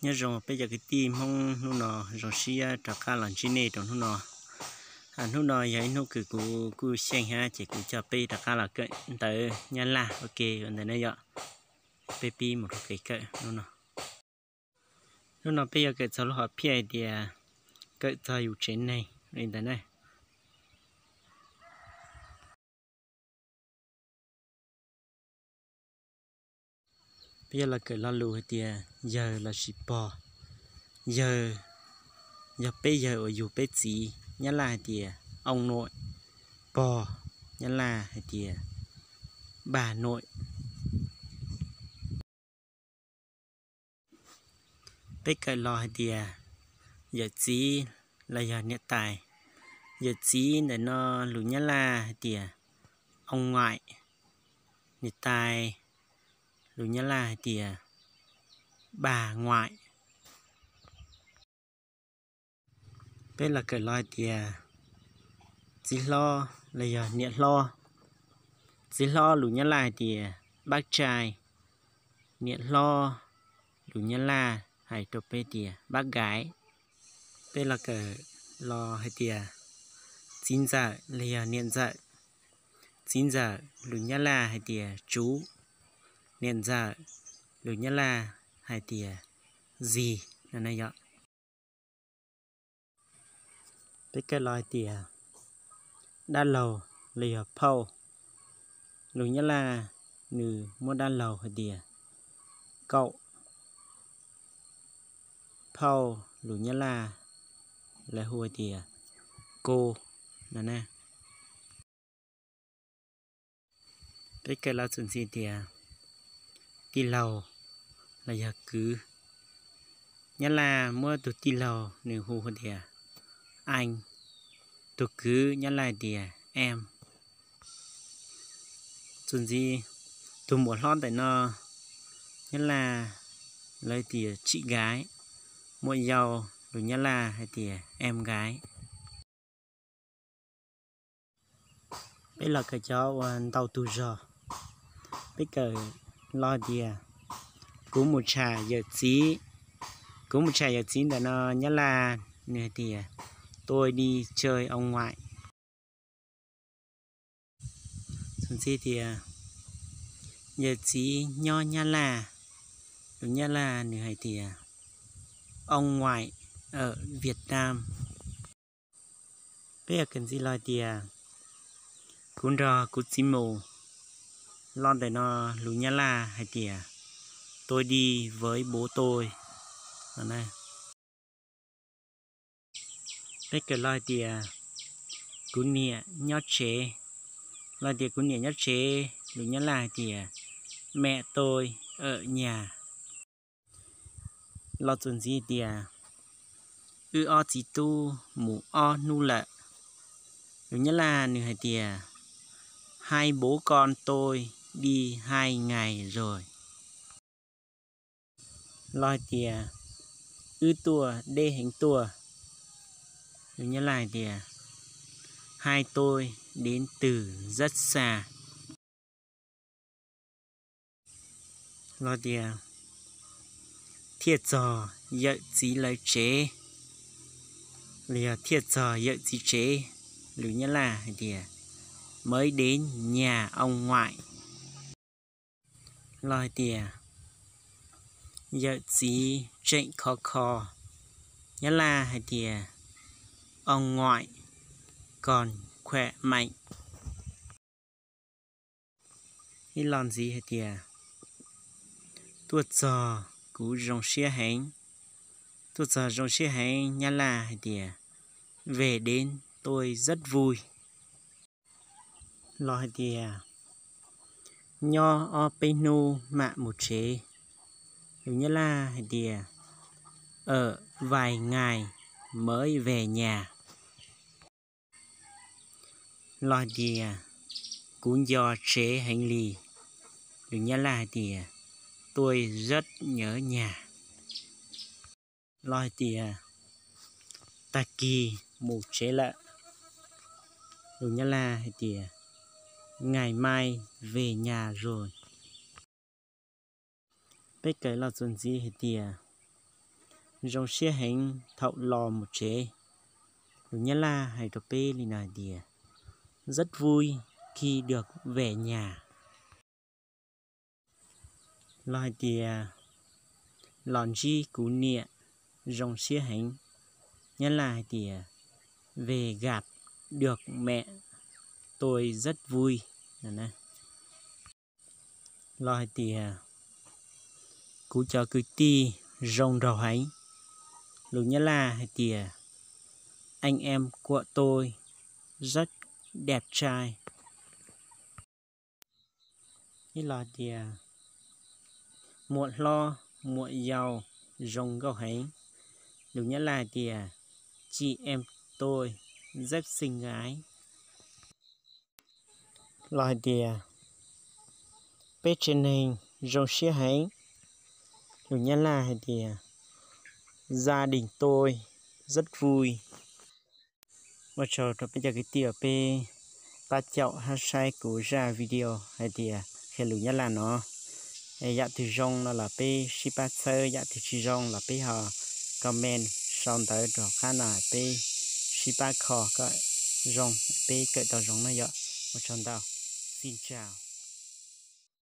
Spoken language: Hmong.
Nyob zoo peb cov kwv tij Hmoob, hnub no zoo siab rov qab los ntsib nej rau hnub no. Hnub no yog ib hnub kws kuv kuj xyeej hab ces kuv coj peb rov qab los kawm ntawv Nyab Laj ua ke ua ntawd na yom. Peb pib mus rau kev kawm hnub no. Hnub no peb yuav kawm txog lub hom phiaj hais tias kawm txog yus tsev neeg li ntawd na. Peb yuav los kawm lo lus hais tias yawg lossis pog. Yawg yog peb yawg uas yug peb txiv, Nyab Laj hais tias ông nội, pog, Nyab Laj hais tias bà nội. Peb kawm los hais tias yawm txiv los yog niam tais. Yawm txiv ntawm no lus Nyab Laj hais tias ông ngoại, niam tais lus Nyab Laj hais tias bà ngoại. Peb los kawm los hais tias txiv hlob los yog niam hlob. Txiv hlob lus Nyab Laj hais tias bác trai, niam hlob lus Nyab Laj hais rau peb tias bác gái. Peb los kawm los hais tias txiv ntxawm los yog niam ntxawm. Txiv ntxawm lus Nyab Laj hais tias chú, niam ntxawm lus Nyab Laj hais tias dì no na yom. Peb kawm los hais tias dab laug los yog phauj. Lus Nyab Laj nws muab dab laug hais tias cậu, phauj lus Nyab Laj lawv hu hais tias cô no na. Peb kawm los txuas ntxiv tias tij laug los yog kwv. Nyab Laj muab tug tij laug nws hu hais tias anh, tug kwv Nyab Laj hais tias em. Txuas ntxiv, tug muam hlob ntawm no Nyab Laj lawv tias chị gái, muam yau lus Nyab Laj hais tias em gái. Peb los kawm cov uas ntau tug zog. Peb kawm los hais tias kuv mus tsham yawm txiv. Kuv mus tsham yawm txiv ntawm no Nyab Laj nws hais tias tôi đi chơi ông ngoại. Txuas ntxiv tias yawm txiv nyob Nyab Laj, lus Nyab Laj nws hais tias ông ngoại ở Việt Nam. Peb yuav kawm ntxiv los hais tias kuv nrog kuv txiv mus. Los ntawm no lus Nyab Laj hais tias tôi đi với bố tôi no na. Peb kawm los hais tias kuv niam nyob tsev. Los tias kuv niam nyob tsev, lus Nyab Laj hais tias mẹ tôi ở nhà. Los txuas ntxiv tias wb ob txiv tub mus ob hnub lawm, lus Nyab Laj nws hais tias hai bố con tôi đi hai ngày rồi. Los hais tias wb tuaj deb heev tuaj, lus Nyab Laj hais tias hai tôi đến từ rất xa. Los tias thiaj txog yawm txiv lawv tsev, los yog thiaj txog yawm txiv tsev, lus Nyab Laj hais tias mới đến nhà ông ngoại. Los hais tias yawm txiv tseem khov kho, Nyab Laj hais tias ông ngoại còn khỏe mạnh. Ib los ntxiv hais tias tuaj txog kuv zoo siab heev. Tuaj txog zoo siab heev, Nyab Laj hais tias về đến tôi rất vui. Los hais tias nyob ob peb hnub mam mus tsev, lus Nyab Laj hais tias ở vài ngày mới về nhà. Los hais tias kuv nco tsev heev li, lus Nyab Laj hais tias tôi rất nhớ nhà. Los hais tias tag kis mus tsev lawm, lus Nyab Laj hais tias ngày mai về nhà rồi. Peb kawm los txuas ntxiv hais tias Zoo siab heev thaum los mus tsev. Lus Nyab Laj hais rau peb li no hais tias rất vui khi được về nhà. Los hais tias los ntsib kuv niam zoo siab heev. Nyab Laj hais tias về gặp được mẹ tôi rất vui. Los hais tias kuv cov kwv tij zoo nraug heev. Lus Nyab Laj hais tias anh em của tôi rất đẹp trai. Ib los tias muam hlob muam yau zoo nkauj heev. Lus Nyab Laj hais tias chị em tôi rất xinh gái. Los hais tias peb tsev neeg zoo siab heev. Lus Nyab Laj hais tias gia đình tôi rất vui. Ua tsaug rau peb cov kwv tij uas peb pab caum hab saib kuv zaj video hais tias qhia lus Nyab Laj no. Yam twg zoo no los peb sib pab txhawb, yam twg tsis zoo los peb ho comment sau ntawv rau qab no peb sib pab kho kom zoo, peb kawm tau zoo na yom. Ua tsaug ntau. Xin chào.